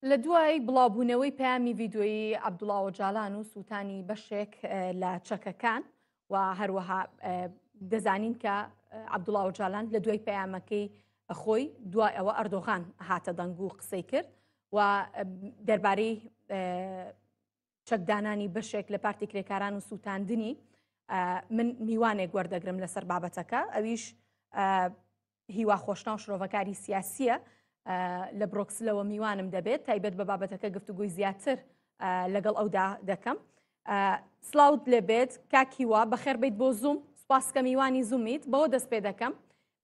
لە دوای بڵاوبوونەوەی پەیامی ڤیدیۆیی عەبدوڵا ئۆجالان و سووتانی بەشێک لە چەکەکان و هەروەها دەزانین کە عەبدوڵا ئۆجالان لە دوای پەیامەکەی خۆی دوای ئەوە ئەردۆغان هاتە دەنگ و قسەی کرد و دەربارەی چەکدانانی بەشێک لە پارتی کرێکاران و سووتاندنی من میوانێک وەردەگرم لەسەر بابەتەکە ئەویش هیوا خۆشناو شرۆڤەکاری سیاسیە لە برۆکسلەوە میوانم دەبێت تایبەت بە بابەتەکە گفتوگۆی زیاتر لەگەڵ ئەودا دەکەم سلااوت لێبێت کاکیوا بەخێر بیت بۆ زوم سپاس کە میوانی زومیت بەوە دەست پێ دەکەم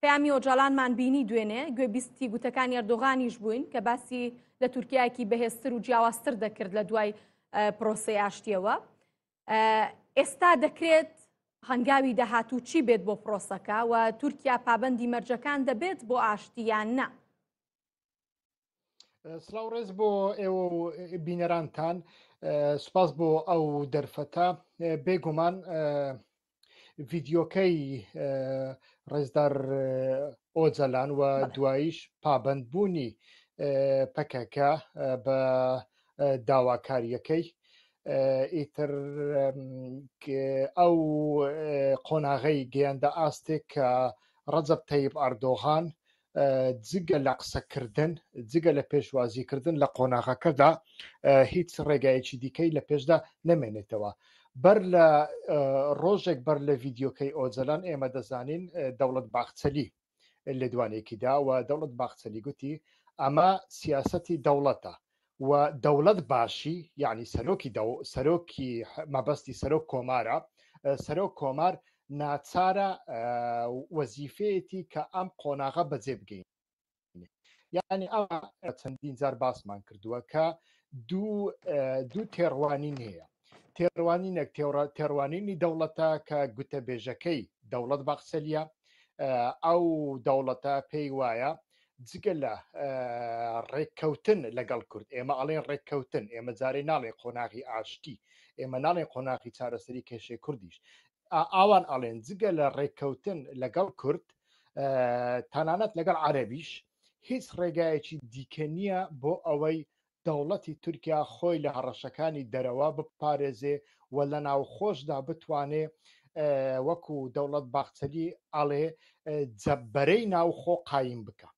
پەیامی ئۆجالانمان بینی دوێنێ گوێبیستی گوتەکانی ئەردۆغانیش بووین کە باسی لە تورکیایەکی بەهێزتر و جیاوازتر دەکرد لە دوای پرۆسەی ئاشتیەوە ئێستا دەکرێت هەنگاوی داهاتوو چی بێت بۆ پرۆسەکە و تورکیا پابندی مەرجەکان دەبێت بۆ ئاشتی یان نا؟ سڵاو ڕێز بۆ ئێوە و بینەرانتان سوپاس بۆ ئەو دەرفەتە بێگومان ڤیددیۆکەی ڕێزدار ئۆجەلان و دواییش پابندبوونی پەکەکە بە داواکارییەکەی ئیتر ئەو قۆناغەی گەیاندە ئاستێک کە ڕەجەب تەیب ئەردۆغان جگە لە قسەکردن جگە لە پێشوازیکردن لە قۆناغەکەدا هیچ ڕێگایەکی دیکەی لە پێشدا نەمێنێتەوە بەر لە ڕۆژێک بەر لە ڤیددیوکەی ئۆجەلان ئێمە دەزانین دەوڵەت باخچەلی لێدوانێکی دا و دەوڵەت باخچەلی گوتی ئەمە سیاسەتی دەوڵەتە و دەوڵەت باشی یعنی سەرۆکی دەو سەرۆکی مەبەستی سەرۆک کۆمارە سەرۆک کۆمار ناچارە وەزیفەیەتی کە ئەم قۆناغە بەجێ بگەین یعنی ئەوە چەندین جار باسمان کردووە کە دوو دوو تێڕوانین هەیە تێڕوانینێک تێڕوانینی دەوڵەتە کە گوتەبێژەکەی دەوڵەت باخچەلیە ئەو دەوڵەتە پێی وایە جگە لە ڕێککەوتن لەگەڵ کورد ئێمە ئەڵێن ڕێککەوتن ئێمە جارێ ناڵێ قۆناغی ئاشتی ئێمە ناڵێن قۆناغی چارەسەری کێشەی کوردیش ئاوان ئەڵێن جگە لە ڕێککەوتن لەگەڵ کورد تەنانەت لەگەڵ عەرەبیش هیچ ڕێگایەکی دیکە نییە بۆ ئەوەی دەوڵەتی تورکیا خۆی لە هەڕەشەکانی دەرەوە بپارێزێ و لە ناوخۆشدا بتوانێ وەکو دەوڵەت باخچەلی ئەڵێ جەبەرەی ناوخۆ قایم بکە.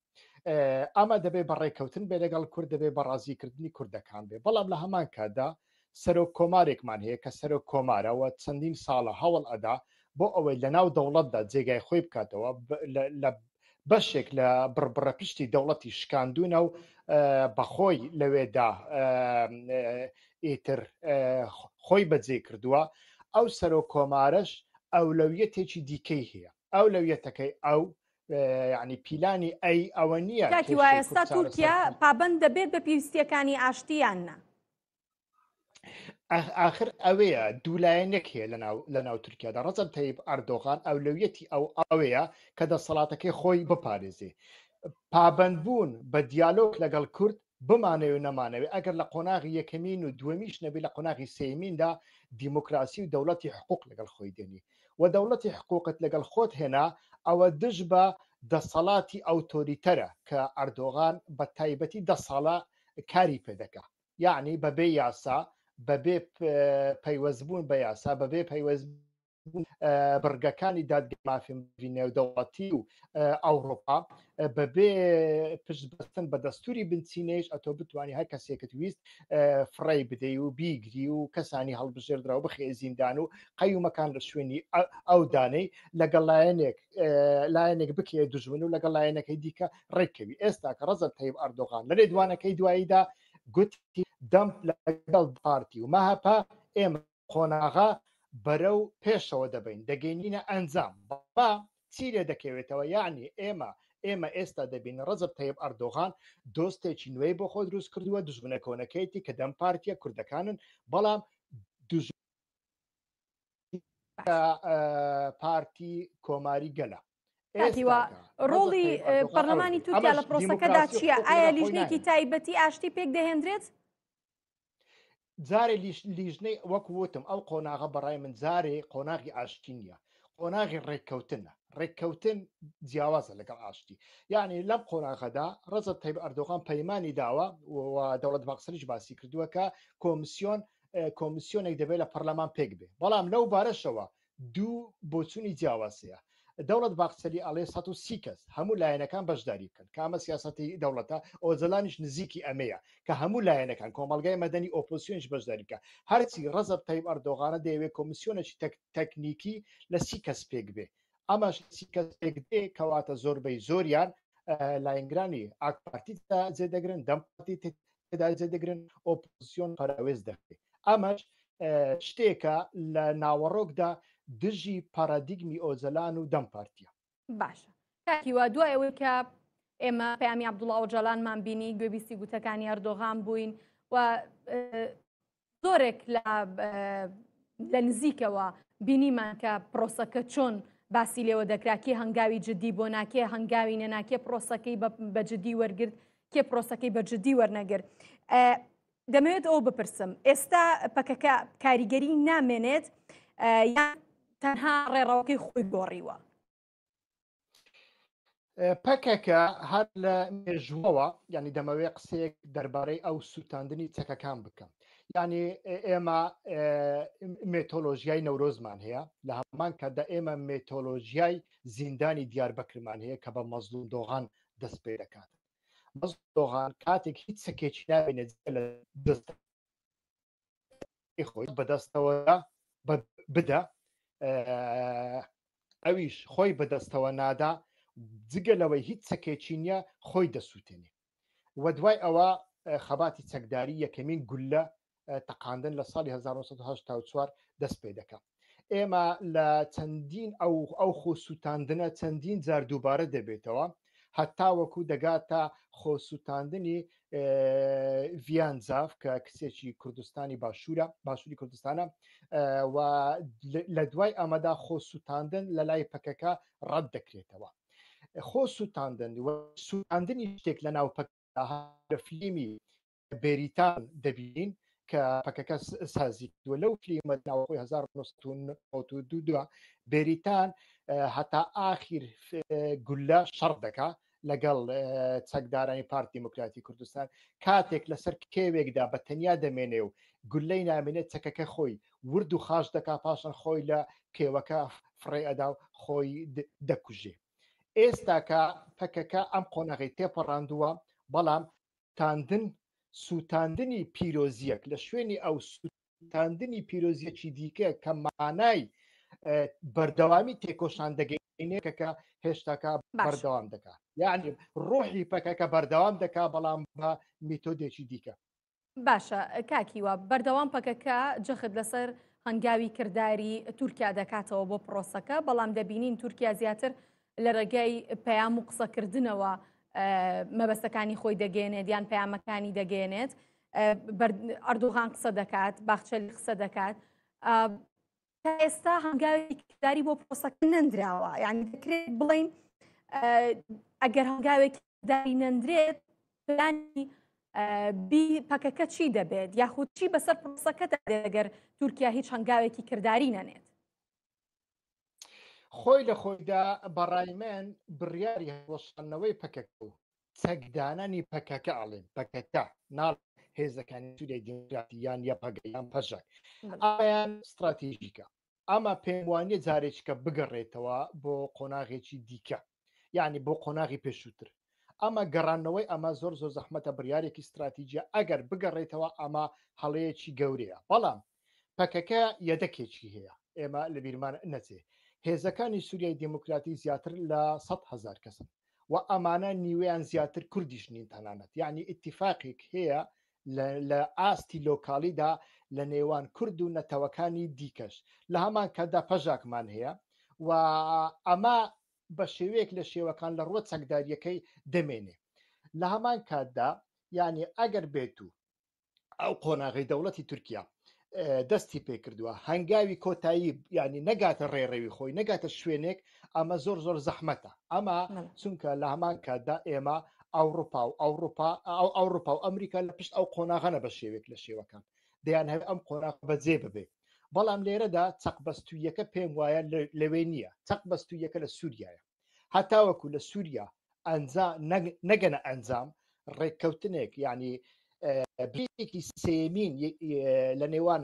ئەمە دەبێ بە ڕێککەوتن بێ لەگەڵ کورد دەبێ بە ڕازیکردنی کوردەکان بێ بەڵام لە هەمان کاتدا سەرۆک کۆمارێکمان هەیە کە سەرۆک کۆمارەوە چەندین ساڵە هەوڵ ئەدا بۆ ئەوەی لە ناو دەوڵەتدا جێگای خۆی بکاتەوە لە بەشێک لە بڕبڕە پشتی دەوڵەتی شکاندونە و بەخۆی لەوێدا ئیتر خۆی بەجێ کردووە ئەو سەرۆک کۆمارەش ئەولەویەتێکی دیکەی هەیە ئەولەویەتەکەی ئەو یعنی پیلانی ئەی ئەوە نییە کاکی وا ئێستا تورکیا پابند دەبێت بە پێویستیەکانی ئاشتیان نا ئاخر ئەوەیە دوولایەنێک هەیە لەناو لەناو تورکیادا ڕەجەب تەیب ئەردۆغان ئەولەویەتی ئەو ئەوەیە کە دەسەڵاتەکەی خۆی بپارێزێ پابندبوون بە دیالۆگ لەگەڵ کورد بمانەوێ و نەمانەوێ ئەگەر لە قۆناغی یەکەمین و دووەمیش نەبی لە قۆناغی سێیەمیندا دیموکراسی و دەوڵەتی حقوق لەگەڵ خۆی دێنی و دەوڵەتی حقوقت لەگەڵ خۆت هێنا ئەوە دژ بە دەسەڵاتی ئەوتۆریتەرە کە ئەردۆغان بە تایبەتی دە ساڵە کاری پێ دەکا یعنی بەبێ یاسا بەبێ پەیوەستبوون بە یاسا بەبێ پەیوەست بڕگەکانی دادگای مافی مرۆڤی نێودەوڵەتی و ئەوروپا بەبێ پشت بەستن بە دەستوری بنچینەیش ئەتۆ بتوانی هەر کەسێکت ویست فڕێی بدەی و بیگری و کەسانی هەڵبژێردراو بخێ زیندان و قەیومەکان لە شوێنی ئەو دانەی لەگەڵ لایەنێک لایەنێک بکێ دژمن و لەگەڵ لایەنەکەی دیکە ڕێککەوی ئێستا کە ڕەجەب تەیب ئەردۆغان لە لێدوانەکەی دواییدا گوتی دەم لەگەڵ پارتی و مەهەپە ئێمە قۆناغە بەرەو پێشەوە دەبەین دەگەینینە ئەنجام بەڵام چی لێ دەکەوێتەوە یعنی ئێمە ئێمە ئێستا دەبین ڕەجەب تەیب ئەردۆغان دۆستێکی نوێی بۆ خۆ دروست کردووە دژمنە کۆنەکەیتی کە دەم پارتیە کوردەکانن بەڵام دژ پارتی کۆماری گەلە ڕۆڵی پەرلەمانی تورکیا لە پرۆسەکەدا چییە ئایا لیژنێکی تایبەتی ئاشتی پێک دەهێنرێت؟ جارێ لیژنەی وەک وتم ئەو قۆناغە بەڕای من جارێ قۆناغی ئاشتی نییە قۆناغی ڕێککەوتنە. ڕێککەوتن جیاوازە لەگەڵ ئاشتی یعنی لەم قۆناغەدا ڕەجەب تەیب ئەردۆغان پەیمانی داوە و دەوڵەت باخچەلیش باسی کردووە کە کۆمسیۆن کۆمسیۆنێک دەبێت لە پەرلەمان پێک بێ بەڵام لەو بارەشەوە دوو بۆچوونی جیاواز هەیە دەوڵەت باخچەلی ئەڵێ 130 کەس هەموو لایەنەکان بەشداری بکەن کە ئەمە سیاسەتی دەوڵەتە ئۆجەلانیش نزیکی ئەمەیە کە هەموو لایەنەکان کۆمەڵگای مەدەنی ئۆپۆزسیۆنیش بەشداری بکە هەرچی ڕەجەب تەیب ئەردۆغانە دەیەوێت کۆمیسیۆنێکی تەکنیکی لە سی کەس پێک بێ ئەمەش سی کەس پێک دێ کەواتە زۆربەی زۆریان لایەنگرانی ئاک پارتی جێ دەگرن دەم پارتی تێدا جێ دەگرن ئۆپۆزسیۆن پەراوێز دەخرێ ئەمەش شتێکە لە ناوەڕۆکدا دژی پارادیگمی ئۆجەلان و دەم پارتیە. باشە کاک هیوا دوای ئەوەی کە ئێمە پەیامی عەبدوڵا ئۆجالانمان بینی گوێبیستی گوتەکانی ئەردۆغان بووین و زۆرێک لە لە نزیکەوە بینیمان کە پرۆسەکە چۆن باسی لێوە دەکرا کێ هەنگاوی جددی بۆ ناکێ هەنگاوی نەناکێ پرۆسەکەی بە جددی وەرگرت کێ پرۆسەکەی بە جددی وەرنەگرت دەمەوێت ئەوە بپرسم ئێستا پەکەکە کاریگەری نامێنێت یان تەنها ڕێڕەوەکەی خۆی گۆڕیوە؟ پەکەکە هەر لە مێژوەوە یعنی دەمەوێت قسەیەک دەربارەی ئەو سووتاندنی چەکەکان بکەم یعنی ئێمە مێتۆلۆژیای نەورۆزمان هەیە لە هەمان کاتدا ئێمە مێتۆلۆژیای زیندانی دیاربەکرمان هەیە کە بە مەزلوم دۆغان دەست پێ دەکات مەزلوم دۆغان کاتێک هیچ چەکێکی نامێنێت لە دەست خۆی بەدەستەوە بدە ئەویش خۆی بەدەستەوە نادا جگە لەوەی هیچ چەکێکی نییە خۆی دەسووتێنێ و دوای ئەوە خەباتی چەکداری یەکەمین گولە تەقاندن لە ساڵی 1984 دەست پێ دەکا ئێمە لە چەندین ئەو ئەو خۆسووتاندنە چەندین جار دووبارە دەبێتەوە هەتاوەکو دەگاتە خۆسووتاندنی ڤیان زاف کە کچێکی کوردستانی باشوورە باشووری کوردستانە و لە دوای ئەمەدا خۆسووتاندن لە لای پەکەکە ڕەت دەکرێتەوە خۆسووتاندن و سووتاندنی شتێک لە ناو پەکەکە لە فلیمی بێریتان دەبینین کە پەکەکە سازی کردووە لەو فلیمە ناوخۆی 1992 بێریتان هەتا ئاخیر گولە شەڕ دەکا لەگەڵ چەکدارانی پارتی دیموکراتی کوردستان کاتێک لەسەر کێوێکدا بە تەنیا دەمێنێ و گولەی نامێنێت چەکەکە خۆی ورد و خاش دەکا پاشان خۆی لە کێوەکە فڕێ ئەدا و خۆی دەکوژێ ئێستاکە پەکەکە ئەم قۆناغی تێپەڕاندووە بەڵام تاندن سووتاندنی پیرۆزیەک لە شوێنی ئەو سووتاندنی پیرۆزیەکی دیکە کە مانای بەردەوامی تێکۆشان دەگەینێکەکە هێشتاکە بەردەوام دەکات یعنی ڕۆحی پەکەکە بەردەوام دەکا بەڵام بە میتۆدێکی دیکە. باشە کاک هیوا بەردەوام پەکەکە جەخت لەسەر هەنگاوی کرداری تورکیا دەکاتەوە بۆ پرۆسەکە بەڵام دەبینین تورکیا زیاتر لە ڕێگای پەیام و قسەکردنەوە مەبەستەکانی خۆی دەگەێنێت یان پەیامەکانی دەگەێنێت ئەردوغان قسە دەکات باخچەلی قسە دەکات تا ئێستا هەنگاوی کرداری بۆ پرۆسەکە نەندراوە یعنی دەکرێت بڵین ئەگەر هەنگاوێکی کرداری نەندرێت پلانی بی پەکەکە چی دەبێت یاخود چی بەسەر پرۆسەکەدا دێت ئەگەر تورکیا هیچ هەنگاوێکی کرداری نەنێت؟ خۆی لە خۆیدا بەڕای من بڕیاری هەڵوەشاندنەوەی پەکەکە و چەکدانانی پەکەکە ئەڵێن پەکەکە ناڵ هێزەکانی سووریای دیموکراتی یان یەپەگە یان پەژەک ئەمەیان ستراتیژیکە ئەمە پێم وانیە جارێکیکە بگەڕێتەوە بۆ قۆناغێکی دیکە یعنی بۆ قۆناغی پێشووتر ئەمە گەڕانەوەی ئەمە زۆر زۆر زەحمەتە بڕیارێکی ستراتیجیە ئەگەر بگەڕێتەوە ئەمە هەڵەیەکی گەورەیە بەڵام پەکەکە یەدەکێکی هەیە ئێمە لە بیرمان نەچێ هێزەکانی سووریای دیموکراتی زیاتر لە 100 هزار کەسن و ئەمانە نیوەیان زیاتر کوردیش نین تەنانەت یعنی ئیتیفاقێک هەیە لە ئاستی لۆکالیدا لە نێوان کورد و نەتەوەکانی دیکەش لە هەمان کاتدا پەژاکمان هەیە و ئەمە بە شێوەیەک لە شێوەکان لە ڕووە چەکداریەکەی دەمێنێ لە هەمان کاتدا یعنی ئەگەر بێت و ئەو قۆناغی دەوڵەتی تورکیا دەستی پێکردووە هەنگاوی کۆتایی ینی نەگاتە ڕێڕەوی خۆی نەگاتە شوێنێک ئەمە زۆر زۆر زەحمەتە ئەمە چونکە لە هەمان کاتدا ئێمە ئەوروپا و ئەوروپا ئەو ئەوروپا و ئەمریکا لە پشت ئەو قۆناغەنە بە شێوێک لە شێوەکان دەیان هەوێ ئەم قۆناغ بەجێ ببێ. بەڵام لێرەدا چەقبەستوویەکە پێم وایە لەوێ نییە، چەقبەستوویەکە لە سووریایە. هەتاوەکو لە سووریا ئەنجا نەگەنە ئەنجام ڕێککەوتنێک یعنی بێکی سێمین لە نێوان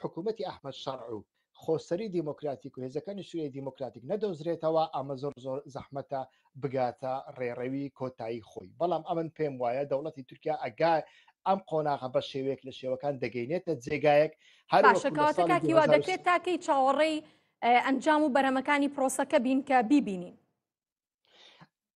حکوومەتی ئەحمەد شەرع و خۆسەری دیموکراتیک و هێزەکانی سووریای دیموکراتیک نەدۆزرێتەوە ئەمە زۆر زۆر زەحمەتە بگاتە ڕێڕەوی کۆتایی خۆی بەڵام ئەمن پێم وایە دەوڵەتی تورکیا ئەگا ئەم قۆناغە بە شێوەیەک لە شێوەکان دەگەینێتە جێگایەک هەر باشە کەواتە کاک هیوا دەکرێت تاکەی چاوەڕێی ئەنجام و بەرهەمەکانی پرۆسەکە بین کە بیبینین؟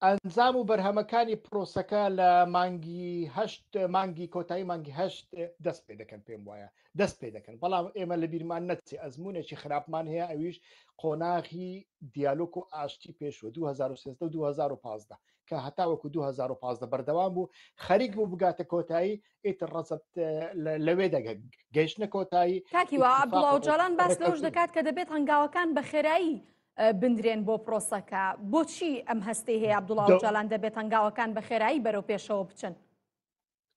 ئەنجام و بەرهەمەکانی پرۆسەکە لە مانگی هەشت مانگی کۆتایی مانگی هەشت دەست پێ دەکەن پێم وایە دەست پێ دەکەن بەڵام ئێمە لە بیرمان نەچێ ئەزمونێکی خراپمان هەیە ئەویش قۆناغی دیالۆک و ئاشتی پێشوە 2013 و 2015 کە هەتاوەکو 2015 بەردەوام بوو خەریک بوو بگاتە کۆتایی ئیتر ڕەزەت لەوێ دەگە گەیشتە کۆتایی کاکی وا عەبدوڵا ئۆجالان باس لەوەش دەکات کە دەبێت هەنگاوەکان بە خێرایی بندرێن بۆ پرۆسەکە بۆچی ئەم هەستەی هەیە عەبدوڵا ئۆجالان دەبێت هەنگاوەکان بە خێرایی بەرەو پێشەوە بچن؟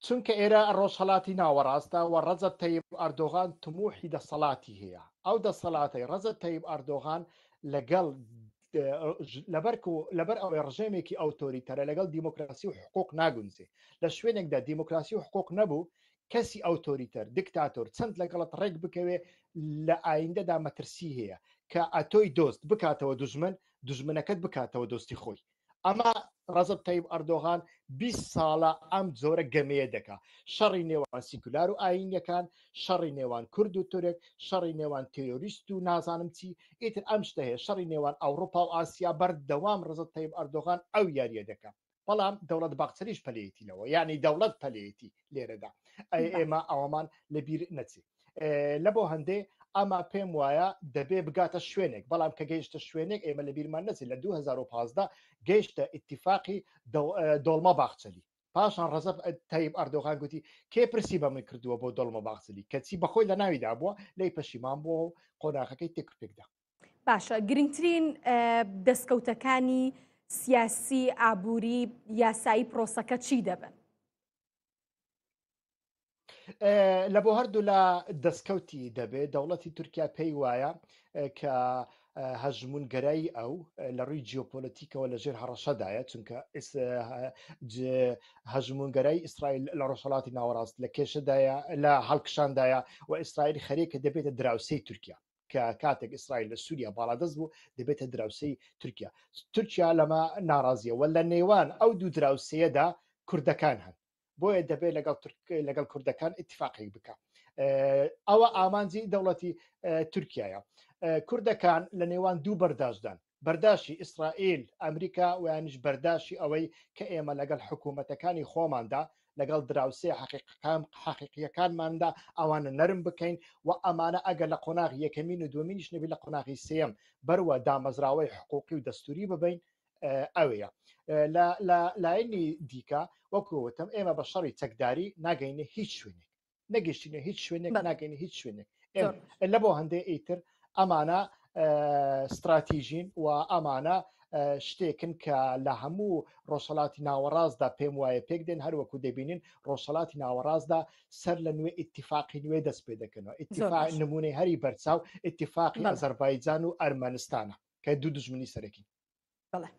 چونکە ئێرە ڕۆژهەڵاتی ناوەڕاستە و ڕەجەب تەیب ئەردۆغان تموحی دەسەڵاتی هەیە ئەو دەسەڵاتەی ڕەجەب تەیب ئەردۆغان لەگەڵ لەبەر ئەوەی ڕژێمێکی ئەوتۆریتەرە لەگەڵ دیموکراسی و حقوق ناگونجێ لە شوێنێکدا دیموکراسی و حقوق نەبوو کەسی ئەوتۆریتەر دکتاتۆر چەند لەگەڵت ڕێک بکەوێ لە ئایندەدا مەترسی هەیە کە ئەتۆی دۆست بکاتەوە دوژمن دوژمنەکەت بکاتەوە دۆستی خۆی ئەمە ڕەجەب تەیب ئەردۆغان 20 ساڵە ئەم جۆرە گەمەیە دەکا شەڕی نێوان سیکولار و ئاینیەکان شەڕی نێوان کورد و تورک شەڕی نێوان تیرۆریست و نازانم چی ئیتر ئەم شتە هەیە شەڕی نێوان ئەوروپا و ئاسیا بەردەوام ڕەجەب تەیب ئەردۆغان ئەو یاریە دەکا بەڵام دەوڵەت باخچەلیش پەلێتی لەوە یعنی دەوڵەت پەلێتی لێرەدا ئێمە ئەوەمان لەبیر نەچێ لە بۆ هەندێ ئەما پێم وایە دەبێ بگاتە شوێنێک بەڵام کە گەیشتە شوێنێک ئێمە لە بیرمان نەچێت لە 2015 گەیشتە ئیتیفاقی دۆڵمە باخچەلی پاشان ڕەزەب تەیب ئەردۆغان گوتی کێ پرسی بە من کردووە بۆ دۆڵمە باخچەلی کەچی بەخۆی لە ناویدا بووە لی پەشیمان بووە و قۆناغەکەی تێک پێکدا. باشە گرنگترین دەستکەوتەکانی سیاسی ئابووری یاسایی پرۆسەکە چی دەبن؟ لە بۆ هەردوو لە دەستکەوتی دەبێت دەوڵەتی تورکیا پێی وایە کە هەژمونگەرایی ئەو لە ڕووی جیۆپۆلەتیکەوە لە ژێر هەڕەشەدایە چونکە هەژمونگەرای ئیسرائیل لە ڕۆژهڵاتی ناوەڕاست لە کێشەدایە لە هەڵکشاندایە و ئیسرائیل خەریکە دەبێتە دراوسێی تورکیا کە کاتێک ئیسرائیل لە سووریا باڵادەست بوو دەبێتە دراوسێی تورکیا تورکیا لەمە ناڕازیە وە لە نێوان ئەو دوو دراوسەیەدا کوردەکان هەن بۆیە دەبێت لەگەڵ لەگەڵ کوردەکان ئیتفاقێک بکە ئەوە ئامانجی دەوڵەتی تورکایە کوردەکان لە نێوان دوو بەرداشدان بەرداشی ئیسرائیل ئەمریکا ویانیش بەرداشی ئەوەی کە ئێمە لەگەڵ حکوومەتەکانی خۆماندا لەگەڵ دراوسێ حەقیقەکان حەقیقیەکانماندا ئەوانە نەرم بکەین و ئەمانە ئەگەر لە قۆناغی یەکەمین و دووەمینیش نەبی لە قۆناغی سێیەم بەروە دامەزراوەی حقوقی و دەستوری ببین ئەوەیە لە لایەنی دیکە وەکو وتم ئێمە بە شەڕی چەکداری ناگەینە هیچ شوێنێک نەگەشتینە هیچ شوێنێک ناگەینە هیچ شوێنێک لە بۆ هەندێ ئیتر ئەمانە ستراتیژین و ئەمانە شتێکن کە لە هەموو ڕۆژهڵاتی ناوەڕاستدا پێم وایە پێک دێن هەروەکو دەبینین ڕۆژهڵاتی ناوەڕاستدا سەر لە نوێ ئیتفاقی نوێ دەست پێ دەکەنەوە ئیتفاق نمونەی هەری بەرچاو ئیتفاقی ئەزەربایجان و ئەرمەنستانە کە دوو دژمنی سەرەکی. بەڵێ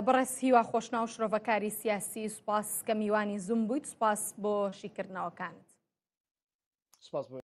بەڕێز هیوا خۆشناو شرۆڤەکاری سیاسی سوپاس کە میوانی زوم بوویت سوپاس بۆ شیکردنەوەکانت. سپاس بۆ.